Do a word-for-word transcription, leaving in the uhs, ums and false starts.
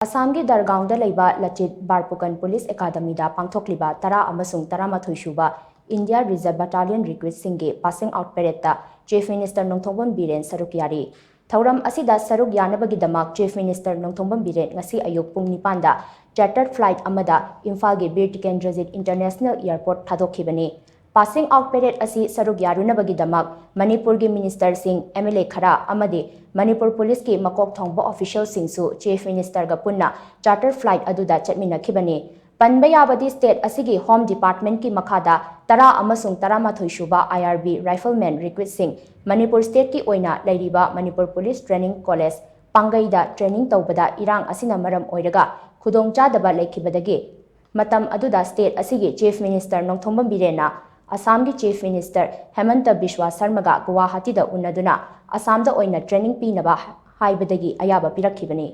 ꯑꯁꯥꯝꯒꯤ ꯗꯔꯒꯥꯎꯟꯗ ꯂꯩꯕ ꯂꯆꯤꯠ ꯕꯥꯔꯄꯨꯀꯟ ꯄꯨꯂꯤꯁ ꯑꯦꯀꯥꯗꯃꯤꯗ ꯄꯥꯡꯊꯣꯛꯂꯤꯕ ꯇꯔꯥ ꯑꯃꯁꯨꯡ ꯇꯔꯥꯃꯥꯊꯣꯏ ꯁꯨꯕ ꯏꯟꯗꯤꯌꯥ ꯔꯤꯖꯔꯚ ꯕꯠꯇꯥꯂꯤꯌꯟ ꯔꯤꯀ꯭ꯔꯨꯠꯁꯤꯡꯒꯤ ꯄꯥꯁꯤꯡ ꯑꯥꯎꯠ ꯄꯦꯔꯦꯗꯇ ꯆꯤꯐ ꯃꯤꯅꯤꯁꯇꯔ ꯅꯣꯡꯊꯣꯝꯕꯝ ꯕꯤꯔꯦꯟ ꯁꯔꯨꯛ ꯌꯥꯔꯤ꯫ ꯊꯧꯔꯝ ꯑꯁꯤꯗ ꯁꯔꯨꯛ ꯌꯥꯅꯕꯒꯤꯗꯃꯛ ꯆꯤꯐ ꯃꯤꯅꯤꯁꯇꯔ ꯅꯣꯡꯊꯣꯝꯕꯝ ꯕꯤꯔꯦꯟ ꯉꯁꯤ ꯑꯌꯨꯛ ꯄꯨꯡ ꯅꯤꯄꯥꯟꯗ ꯆꯥꯔꯇꯔ ꯐ꯭ꯂꯥꯏꯠ ꯑꯃꯗ ꯏꯝꯐꯥꯜꯒꯤ ꯕꯤꯔ ꯇꯤꯀꯦꯟꯗ꯭ꯔꯖꯤꯠ ꯏꯟꯇꯔꯅꯦꯁꯅꯦꯜ ꯏꯌꯥꯔꯄꯣꯔꯠ ꯊꯥꯗꯣꯛꯈꯤꯕꯅꯤ꯫ ꯄꯥꯁꯤꯡ ꯑꯥꯎꯠ ꯄꯦꯔꯦꯗ ꯑꯁꯤ ꯁꯔꯨꯛ ꯌꯥꯔꯨꯅꯕꯒꯤꯗꯃꯛ ꯃꯅꯤꯄꯨꯔꯒꯤ ꯃꯤꯅꯤꯁꯇꯔꯁꯤꯡ, ꯑꯦꯝ ꯑꯦꯜ ꯑꯦ ꯈꯔ ꯑꯃꯗꯤ ꯃꯅꯤꯄꯨꯔ ꯄꯨꯂꯤꯁꯀꯤ ꯃꯀꯣꯛ ꯊꯣꯡꯕ ꯑꯣꯐꯤꯁꯤꯌꯦꯜꯁꯤꯡꯁꯨ ꯆꯤꯐ ꯃꯤꯅꯤꯁꯇꯔꯒ ꯄꯨꯟꯅ ꯆꯥꯔꯇꯔ ꯐ꯭ꯂꯥꯏꯠ ꯑꯗꯨꯗ ꯆꯠꯃꯤꯟꯅꯈꯤꯕꯅꯤ꯫ ꯄꯟꯕ ꯌꯥꯕꯗꯤ, ꯁ꯭ꯇꯦꯠ ꯑꯁꯤꯒꯤ ꯍꯣꯝ ꯗꯤꯄꯥꯔꯠꯃꯦꯟꯠꯀꯤ ꯃꯈꯥꯗ ꯇꯔꯥ ꯑꯃꯁꯨꯡ ꯇꯔꯥꯃꯥꯊꯣꯏ ꯁꯨꯕ ꯑꯥꯏ ꯑꯥꯔ ꯕꯤ ꯔꯥꯏꯐꯜꯃꯦꯟ ꯔꯤꯀ꯭ꯔꯨꯠꯁꯤꯡ ꯃꯅꯤꯄꯨꯔ ꯁ꯭ꯇꯦꯠꯀꯤ ꯑꯣꯏꯅ ꯂꯩꯔꯤꯕ ꯃꯅꯤꯄꯨꯔ ꯄꯨꯂꯤꯁ ꯇ꯭ꯔꯦꯅꯤꯡ ꯀꯣꯂꯦꯖ ꯄꯥꯡꯒꯩꯗ ꯇ꯭ꯔꯦꯅꯤꯡ ꯇꯧꯕꯗ ꯏꯔꯥꯡ ꯑꯁꯤꯅ ꯃꯔꯝ ꯑꯣꯏꯔꯒ ꯈꯨꯗꯣꯡꯆꯥꯗꯕ ꯂꯩꯈꯤꯕꯗꯒꯤ ꯃꯇꯝ ꯑꯗꯨꯗ ꯁ꯭ꯇꯦꯠ ꯑꯁꯤꯒꯤ ꯆꯤꯐ ꯃꯤꯅꯤꯁꯇꯔ ꯅꯣꯡꯊꯣꯝꯕꯝ ꯕꯤꯔꯦꯟꯅ ꯑꯁꯥꯝꯒꯤ ꯆꯤꯐ ꯃꯤꯅꯤꯁꯇꯔ ꯍꯦꯃꯟꯇ ꯕꯤꯁ꯭ꯋꯥ ꯁꯔꯃꯒ ꯒꯨꯋꯥꯍꯥꯇꯤꯗ ꯎꯅꯗꯨꯅ ꯑꯁꯥꯝꯗ ꯑꯣꯏꯅ ꯇ꯭ꯔꯦꯅꯤꯡ ꯄꯤꯅꯕ ꯍꯥꯏꯕꯗꯒꯤ ꯑꯌꯥꯕ ꯄꯤꯔꯛꯈꯤꯕꯅꯤ꯫